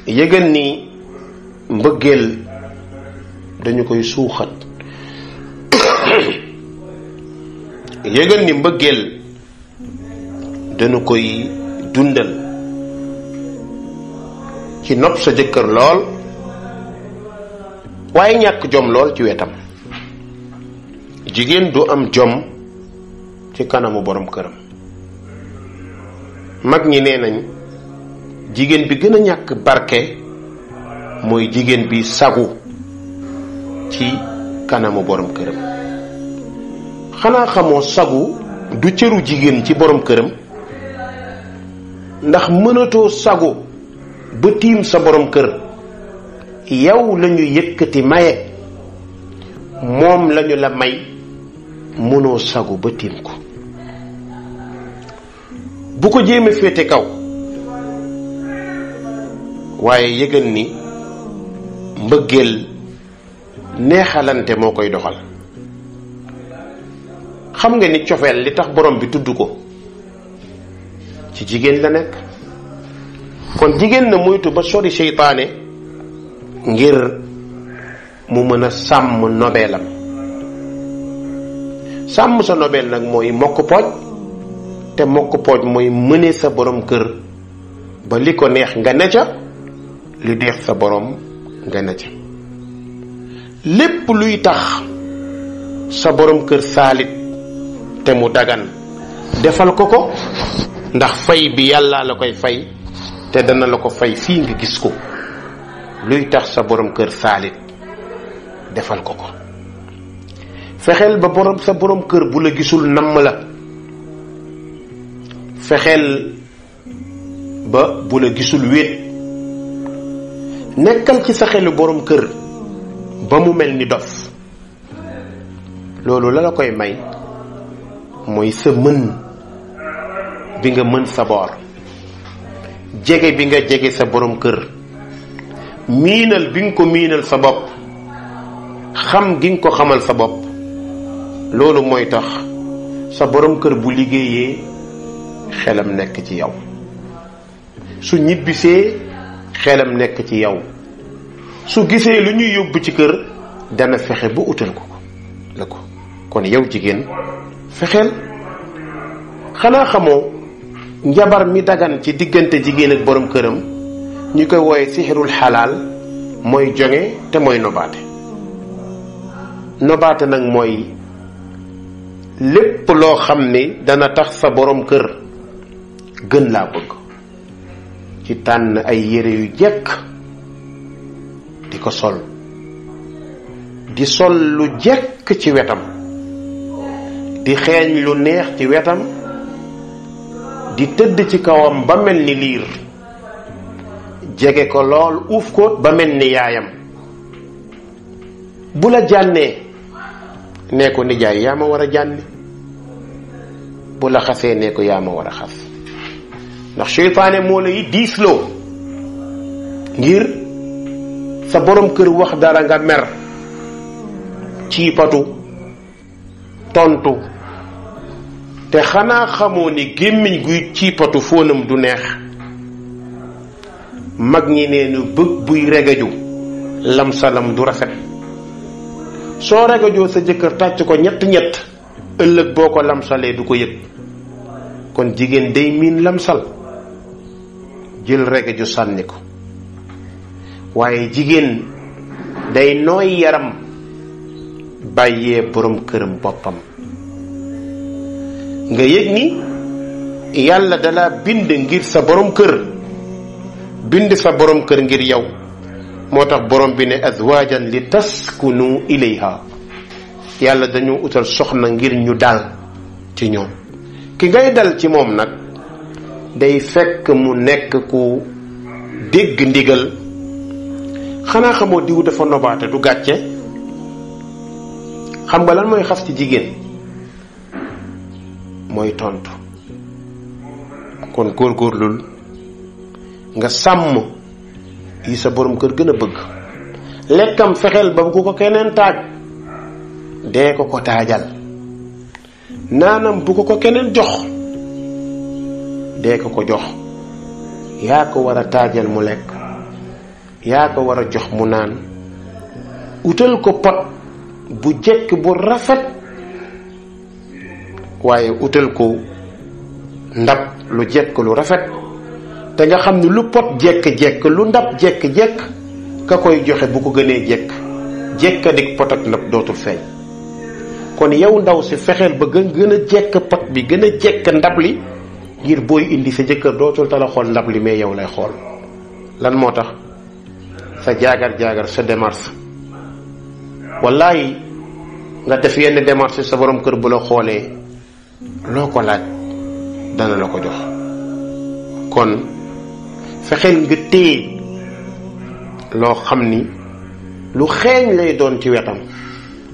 yëgal ni mbëggeel dañu koy suuxat yëgal ni mbëggeel dañu koy dundal ci nopp sa jëkkër lool waaye ñàkk jom lool ci wetam. jigéen du am jom ci kanamu borom këram. mag ñi nee nañ jigéen bi gën a ñàkk barke mooy jigéen bi sagu ci kanamu borom këram. xanaa xamoo sagu du cëru jigéen ci borom këram, ndax mënatoo sagu ba tiim sa borom kër. yow lañu yëkkati maye, moom lañu la may, mënoo sagu ba tiim ko. bu ko jéemee féete kaw, waaye yëgal ni mbëggeel neexalante moo koy doxal. xam nga ni cofeel li tax borom bi tudd ko ci jigéen la nekk. kon jigéen na moytu ba sori seytaane ngir mu mën a sàmm nobeelam. sàmm sa nobeel nag mooy mokk pooj, te mokk pooj mooy mëne sa borom kër ba li ko neex nga ne ca, li neex sa borom nga ne ca. lépp luy tax sa borom kër saalit te mu dagan defal ko ko, ndax fay bi yàlla la koy fay te dana la ko fay fii nga gis ko. luy tax sa borom kër saalit defal ko ko. fexeel ba sa borom kër bu la gisul namm la. fexeel ba bu la gisul wéet. nekkal ci sa xelu borom kër ba mu mel ni dof. loolu la koy may mooy sa mën bi nga mën sa boor, jege bi nga jege sa borom kër, miinal bi nga ko miinal sa bopp, xam gi nga ko xamal sa bopp. loolu mooy tax sa borom kër bu liggéeyee xelam nekk ci yow, su ñibbisee xelam nekk ci yow, su gisee lu ñuy yóbbu ci kër dana fexe ba utal ko la ko. kon yow jigéen fexeel. xanaa xamoo njabar mi dagan ci diggante jigéen ak borom këram ñu koy wooye sixirul xalaal mooy jonge te mooy nobaate. nobaate nag mooy lépp loo xam ni dana tax sa borom kër gën laa bëgg, ci tànn ay yére yu jekk di ko sol, di sol lu jekk ci wetam, di xeeñ lu neex ci wetam, di tëdd ci kawam ba mel ni liir, jege ko lool uuf ko ba mel ni yaayam. bu la jànnee nee ko nijaay yaa ma war a jànni, bu la xasee nee ko yaa ma war a xas. ndax seytaane moo lay diisloo ngir sa borom kër wax dara nga mer, ciipatu, tontu. te xanaa xamoo ni gémmiñ guy ciipatu fóonam du neex. mag ñi nee nu bëgg buy regaju lamsalam du rafet. soo regajoo sa jëkkër tàcc ko ñett ëllëg boo ko lamsalee du ko yëg. kon jigéen day miin lamsal, jël regaju sànni ko. waaye jigéen day nooy yaram bàyyee borom këram boppam. nga yëg ni yàlla dala bind ngir sa borom kër, bind sa borom kër ngir yow. moo tax borom bi ne azwajan li taskunu ilayha. yàlla dañoo utal soxna ngir ñu dal ci ñoom. ki ngay dal ci moom nag day fekk mu nekk ku dégg ndigal. xanaa xamoo diw dafa nobaate du gàcce. xam nga lan mooy xas ci jigéen? mooy tontu. kon góorgóorlul nga sàmm yi sa borom kër gën a bëgg. lekkam fexeel ba bu ko keneen taaj, dee ko ko taajal. naanam bu ko keneen jox, dee ko jox. yaa ko war a taajal mu lekk, yaa ko war a jox mu naan utal ko pot bu jekk bu rafet waaye utal ko ndab lu jekk lu rafet te nga xam ne lu pot jekk-jekk lu ndab jekk-jekk ka koy joxe bu ko gënee jekka dik pot ak ndab dootul feeñ. kon yow ndaw si fexeel ba gën a jekk pot bi gën a jekk ndab li ngir booy indi sa jëkkër dootul tala xool ndab li mais yow lay xool. lan moo tax sa jaagar sa démarche wallaay nga def yenn démarche sa borom kër bu la xoolee loo ko laaj dana la ko jox. kon fexeel nga téye loo xam ni lu xeeñ lay doon ci wetam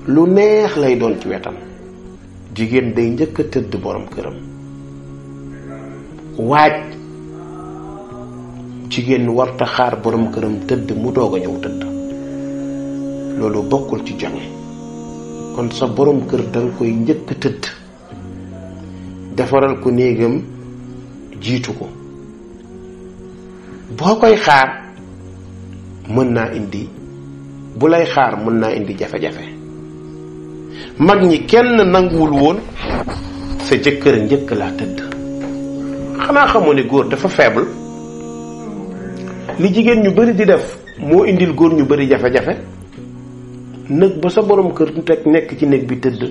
lu neex lay doon ci wetam. jigéen day njëkk a tëdd borom këram waaj. jigéen warta xaar borom këram tëdd mu doog a ñëw tëdd loolu bokkul ci jonge. kon sa borom kër danga koy njëkk tëdd defaral ko néegam jiitu ko. boo koy xaar mën naa indi bu lay xaar mën naa indi jafe-jafe. mag ñi kenn nanguwul woon sa jëkkër njëkk laa tëdd. xanaa xamoo ne góor dafa faible. li jigéen ñu bari di def moo indil góor ñu bari jafe-jafe. nëg ba sa borom kër teg nekk ci néeg bi tëdd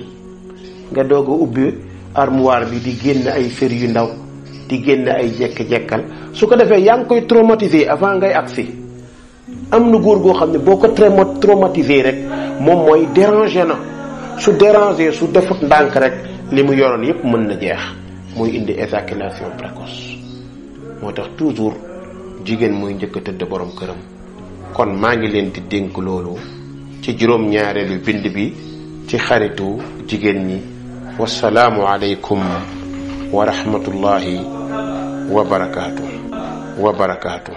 nga doog a ubbi armoire bi di génn ay sër yu ndaw di génn ay jekk-jekkal su ko defee yaa ngi koy traumatiser avant ngay agsi. am na góor goo xam ne boo ko traumatiser rek moom mooy déranger na su déranger su defut ndànk rek li mu yoroon yépp mën na jeex muy indi éjaculation précoce. moo tax toujours jigéen muy njëkk a tëdd borom këram. kon maa ngi leen di dénk loolu ci juróom-ñaareelu bind bi ci xaritu jigéen ñi. wasalaamu aleykum wa rahmatullahi wa barakaatu.